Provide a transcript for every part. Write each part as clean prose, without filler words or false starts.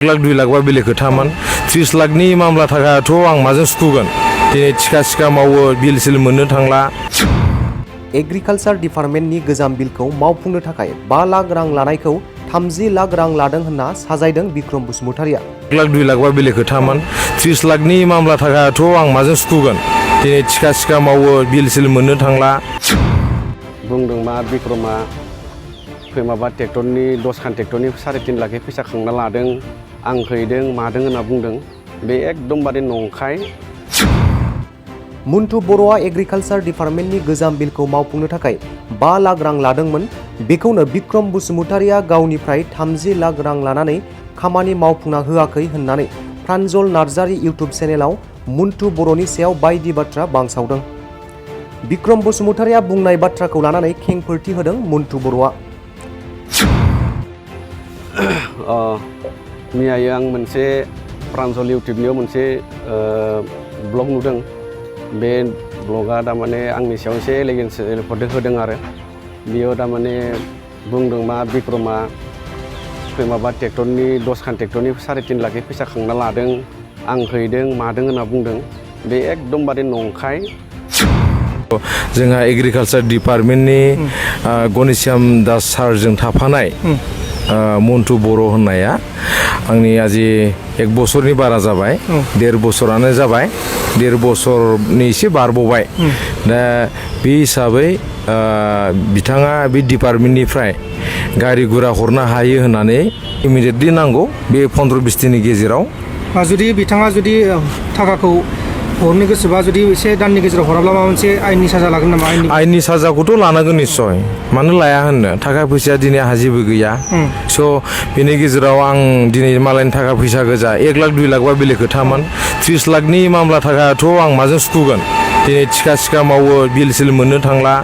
लाख 2 लाख बा बेलेग खोथामोन 30 लाखनि मामला थाखायाथ' आं माजों सुख'गोन दिनै थिखा मावो बिल सिल मोननो थांला। एग्रिकालचार डिपार्टमेन्टनि गोजाम बिलखौ मावफुंनो थाखाय 5 लाख रां लानायखौ 30 लाख रां लादों होनना साजायदों बिक्रम बसुमतारिया। 1 लाख 2 लाख बा बेलेग खोथामोन 30 लाखनि मामला थाखायाथ' आं माजों सुख'गोन दिनै थिखा मावो बिल सिल मोननो थांला। बुंदों मा बिक्रमा माबा ट्रेक्टरनि 10 खान ट्रेक्टरनि 3.5 लाख फैसा खांना लादों आं हैदों मादों होनना बुंदों बे एकदमबारे नंखाय। मन्टु बर'आ एग्रिकालचार डिपार्टमेन्टनि गोजाम बिलखौ मावफुंनो थाखाय 5 लाख रां लादोंमोन। बेखौनो बिक्रम बसुमतारिया गावनिफ्राय 30 लाख रां लानानै खामानि मावफुंना होआखै होननानै प्रान्जल नार्जारी इउटुब चेनेलाव मन्टु बर'नि सायाव बायदि बाथ्रा बांसावदों। बिक्रम बसुमतारिया बुंनाय बाथ्राखौ लानानै खेंफोरथि होदों मन्टु बर'आ। मैयायो आं मोनसे प्रान्जल इउटुबनियाव मोनसे ब्लग नुदों बे ब्लगा थारमाने आंनि सायाव एसे एलिगेन्स होदों आरो बेयाव थारमाने बुंदों मा बिक्रमा माबा ट्रेक्टरनि 10 खान ट्रेक्टरनि 3.5 लाख फैसा खांना लादों आं हैदों मादों होनना बुंदों बे एकदमबारे नंखाय। जोंहा एग्रिकालचार डिपार्टमेन्टनि गणेश्याम दास सारजों थाफानाय मन्टु बर' होननाया आंनि आजि 1 बोसोरनि बारा जाबाय 1.5 बोसोरानो जाबाय 1.5 बोसोरनि एसे बारबोबाय दा बे हिसाबै बिथाङा बे डिपार्टमेन्टनिफ्राय गारि गुरा हरनो हायो होननानै इमिडियेटलि नांगौ बे 15-20 दिननि गेजेराव। जुदि बिथाङा जुदि थाखाखौ हरनो गोसोबा जुदि एसे दाननि गेजेराव हराब्ला माबा मोनसे आयेननि साजा लागोन नामा? आयेननि साजाखौथ' लानांगोन निस्सय मानो लाया होननो थाखा फैसाया दिनै आंहा जेबो गैया स' बेनि गेजेराव आं दिनै मालायनि थाखा फैसा गोजा 1 लाख 2 लाख बा बेलेग खोथामोन 30 लाखनि मामला थाखायाथ' आं माजों सुख'गोन दिनै थिखा मावो बिल सिल मोननो थांला।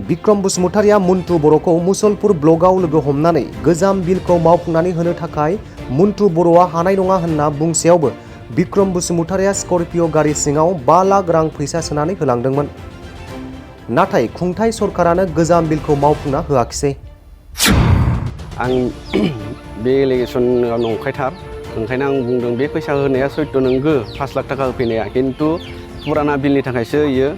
बिक्रम बसुमतारिया मन्टु बर'खौ मुसलपुर ब्लगाव लोगो हमनानै गोजाम बिलखौ मावफुंनानै होनो थाखाय मन्टु बर'आ हानाय नङा होनना बुंसेयावबो बिक्रम बसुमतारिया स्कर्पिय' गारि सिङाव 5 लाख रां फैसा सोनानै होलांदोंमोन। नाथाय खुंथाय सरकारानो गोजाम बिलखौ मावफुंना होआखिसै। आं बे एलिगेसना नंखायथार ओंखायनो आं बुंदों बे फैसा होनाया सैथ' नंगौ 5 लाख थाखा होफैनाया खिन्थु पुराना बिलनि थाखायसो इयो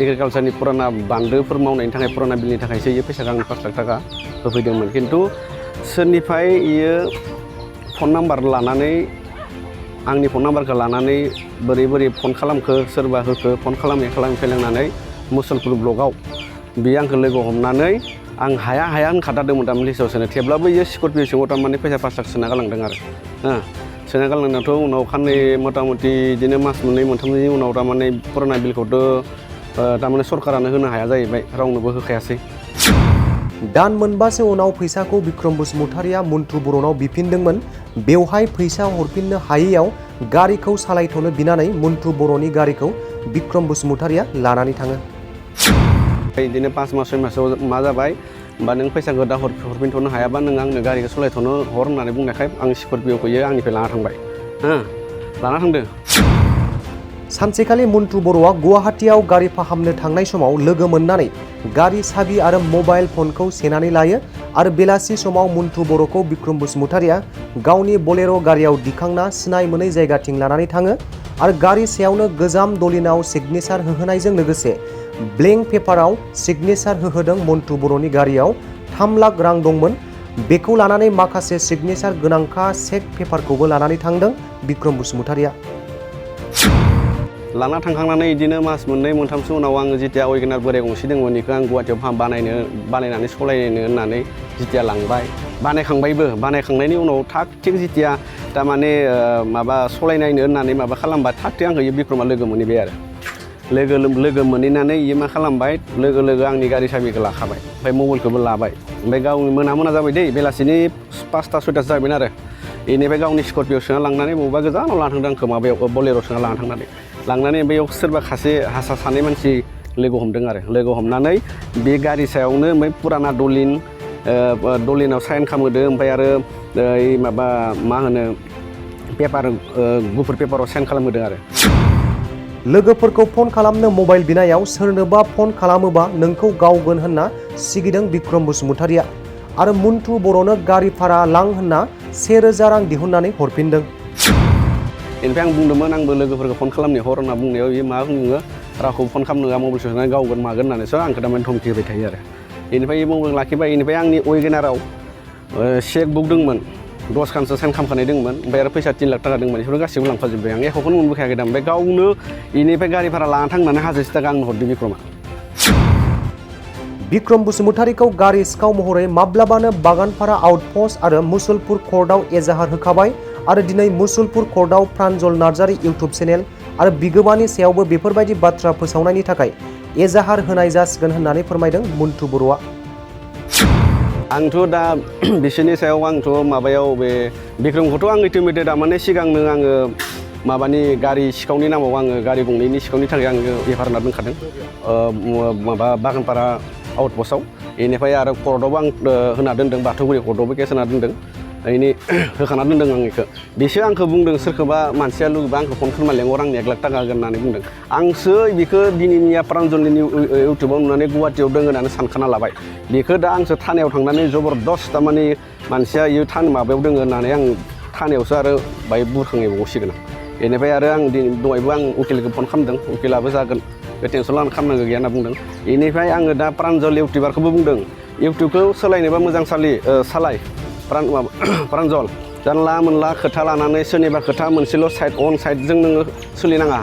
एग्रिकालचारनि पुराना बान्दोफोर मावनायनि थाखाय पुराना बिलनि थाखायसो इयो फैसाखौ आं 5 लाख थाखा होफैदोंमोन खिन्थु सोरनिफ्राय इयो फन नाम्बार लानानै आंनि फन नाम्बारखौ लानानै बोरै फन खालामखो सोरबा होखो फन खालामफैलांनानै मुसलपुर ब्लगाव बे आंखौ लोगो हमनानै आं हाया होनखादादोंमोन थारमाने लिस्टआव सोनो थेवब्लाबो इयो स्कर्पिय' सिङाव थारमाने फैसा 5 लाख सोना गालांदों आरो सोना गालांनायाथ' उनाव खाननै मथा मथि बिदिनो मास 2-3नि उनाव थारमाने पुराना बिलखौथ' थारमाने सरकारानो होनो हाया जाहैबाय रावनोबो होखायासै। दान मोनबासो उनाव फैसाखौ बिक्रम बसुमतारिया मन्टु बर'नाव बिफिनदोंमोन। बेवहाय फैसा हरफिननो हायैयाव गारिखौ सालायथ'नो बिनानै मन्टु बर'नि गारिखौ बिक्रम बसुमतारिया लानानै थाङो। बिदिनो 5 मास 6 मासाव मा जाबाय होमबा नों फैसाखौ दा हरफिनथ'नो हायाबा नों आंनो गारिखौ सालायथ'नो हर होननानै बुंनायखाय आं स्कर्पिय'खौ आंनिफ्राय लाना थांबाय लाना थांदो। सानसेखालि मन्टु बर'आ गुवाहाटीयाव गारि फाहामनो थांनाय समाव लोगो मोननानै गारि साबि आरो मबाइल फनखौ सेनानै लायो आरो बेलासि समाव मन्टु बर'खौ बिक्रम बसुमतारिया गावनि बलेर' गारियाव दिखांना सिनाय मोनै जायगाथिं लानानै थाङो आरो गारि सायावनो गोजाम दलिनाव सिगनेचार होहोनायजों लोगोसे ब्लेंक पेपाराव सिगनेचार होहोदों। मन्टु बर'नि गारियाव 3 लाख रां दंमोन बेखौ लानानै माखासे सिगनेचार गोनांखा चेक पेपारखौबो लानानै थांदों बिक्रम बसुमतारिया। लाना थांखांनानै बिदिनो मास 2-3सो उनाव आङो जिथिया वेगेनार बोराय गंसे दंमोन बेखौ आं गुवाहाटीयाव बानायनानै सालायनो होननानै जिथिया लांबाय बानायखांनायनि उनाव थाग थिग जिथिया थारमाने माबा सालायनायनो होननानै माबा खालामबाय थाग थिग आंखौ बिक्रमा लोगो मोनहैबाय आरो लोगो मोनहैनानै इयो मा खालामबाय लोगो आंनि गारि साबिखौ लाखाबाय ओमफ्राय मबाइलखौबो लाबाय ओमफ्राय गावनि मोना जाबाय दै बेलासिनि 5ता-6तासो जाबायमोन आरो बेनिफ्राय गावनि स्कर्पिय' सोना लांनानै बबेबा गोजानाव लाना थांदों आंखौ माबायाव बलेर' सोना लाना लांनानै बेयाव सोरबा सानै मानसि लोगो हमदों आरो लोगो हमनानै बे गारि सायावनो ओमफ्राय पुराना दलिनाव साइन खालामहोदों ओमफ्राय आरो माबा मा होनो पेपार गुफुर पेपाराव साइन खालामहोदों आरो। लोगोफोरखौ फन खालामनो मबाइल बिनायाव सोरनोबा फन खालामोबा नोंखौ गावगोन होनना सिगिदों बिक्रम बसुमतारिया आरो मुन्टु बर'नो गारि भारा लां होनना 1000 रां दिहुननानै हरफिनदों। बेनिफ्राय आं बुंदोंमोन आंबो लोगोफोरखौ फन खालामनो हर होनना बुंनायाव बियो मा बुङो रावखौ फन खालामनो होआ मबाइल सोनानै गावगोन मागोन होननानैसो आंखौ थारमाने धमकि होबाय थायो आरो बेनिफ्राय मबाइल लाखिबाय बेनिफ्राय आंनि वेगेनाराव चेक बुक दंमोन 10 खानसो साइन खालामखानाय दंमोन ओमफ्राय आरो फैसा 3 लाख थाखा दंमोन बेफोर गासैबो लांफाजोब्बाय आं एखौनो मोनबोखायाखै दा ओमफ्राय गावनो बेनिफ्राय गारि भारा लाना थांनानै 1000 थाखा आंनो हरदों बिक्रमा। बिक्रम बसुमतारीखौ गारि सिखाव महरै माब्लाबानो बागानपारा आउटपस्ट आरो मुसलपुर कर्टआव एजाहार होखाबाय आरो दिनै मुसलपुर कर्टआव प्रान्जल नार्जारी इउटुब चेनेल आरो बिगोमानि सायावबो बेफोरबायदि बाथ्रा फोसावनायनि थाखाय एजाहार होनाय जासिगोन होननानै फोरमायदों मुन्टु बर'आ। आंथ' दा बिसोरनि सायाव आंथ' माबायाव बे बिक्रमखौथ' आं इटिमेटेड माने सिगांनो आङो माबानि गारि सिखावनि नामाव आङो गारि गंनैनि सिखावनि थाखाय आङो एफआर होना दोनखादों माबा बागानपारा आउटपस्टआव बेनिफ्राय आरो कर्टआवबो आं होना दोनदों बाथौगुरि कर्टआवबो केस होना दोनदों बेनि होखाना दोनदों आं बेखौ बेसो आंखौ बुंदों सोरखौबा मानसिया लुगैबा आंखौ फन खालामना लेंहर आंनो 1 लाख थाखा होगोन होननानै बुंदों आंसो बेखौ दिनैनिया प्रान्जलनि इउटुबाव नुनानै गुवाहाटियाव दङ होननानै सानखाना लाबाय बेखौ दा आंसो थानायाव थांनानै जबरदस्त थारमाने मानसिया इयो माबायाव दङ होननानै आं थानायावसो आरो बाय बुरखांबावसिगोन आं बेनिफ्राय आरो आं दहायबो आं उकिलखौ फन खालामदों उकिलाबो जागोन बे टेनसन लानो खालामनांगौ गैया होनना बुंदों बेनिफ्राय आङो दा प्रान्जल इउटुबारखौबो बुंदों इउटुबखौ सोलायनोबा मोजां सालाय प्रान्जल जानला मोनला खोथा लानानै सोरनिबा खोथा मोनसेल' साइड अन साइडजों नोङो सोलिनाङा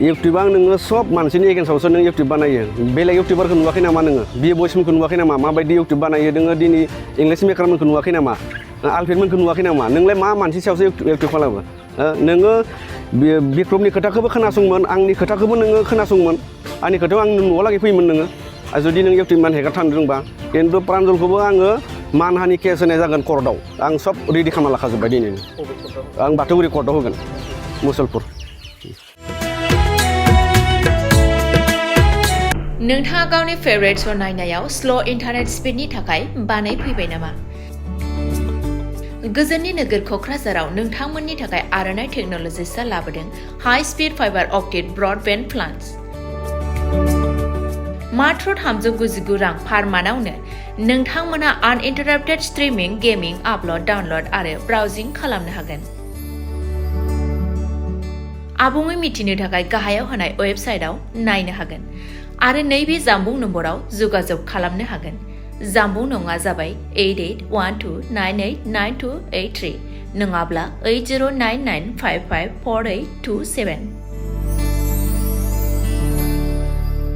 इउटुबाव नोङो सब मानसिनि एगेन्स्टआवसो नों इउटुब बानायो बेलेग इउटुबारखौ नुवाखै नामा नोङो बि बयसमोनखौ नुवाखै नामा माबायदि इउटुब बानायो नोङो दिनै इंलिश मेकारमोनखौ नुवाखै नामा आलफ्रेडमोनखौ नुवाखै नामा नोंलाय मा मानसि सायावसो इउटुब खालामो नोङो बिक्रमनि खोथाखौबो खोनासंमोन आंनि खोथाखौबो नोङो खोनासंमोन आंनि खोथायाव आं न'आव लागै फैयोमोन नोङो जुदि नों इउटुब मान हेगार थानो रोंबा खिन्थु प्रान्जलखौबो आङो मानहानि केस होनाय जागोन कर्टआव आं सब रेडि खालामना लाखाजोब्बाय दिनैनो आं बाथौगुरि कर्टआव होगोन मुसलपुर। नोंथाङा गावनि फेभरेट शो नायनायाव स्ल' इन्टारनेट स्पिडनि थाखाय बानायफैबाय नामा? गोजोननि नोगोर क'क्राझाराव नोंथांमोननि थाखाय आर'नाइ टेक्न'लजिसआ लाबोदों high speed fibre optic broadband plans. मात्र 399 रां पार मान्थआवनो नोंथांमोना आनइन्टाराप्टेड स्ट्रीमिंग गेमिं आपल'ड डाउनल'ड आरो ब्राउजिं खालामनो हागोन। आबुङै मिथिनो थाखाय गाहायाव होनाय वेबसाइटआव नायनो हागोन आरो नैबे जामबुं नम्बराव जगाजग खालामनो हागोन। जामबुं नङा जाबाय 8812989283 नङाब्ला 8099554827।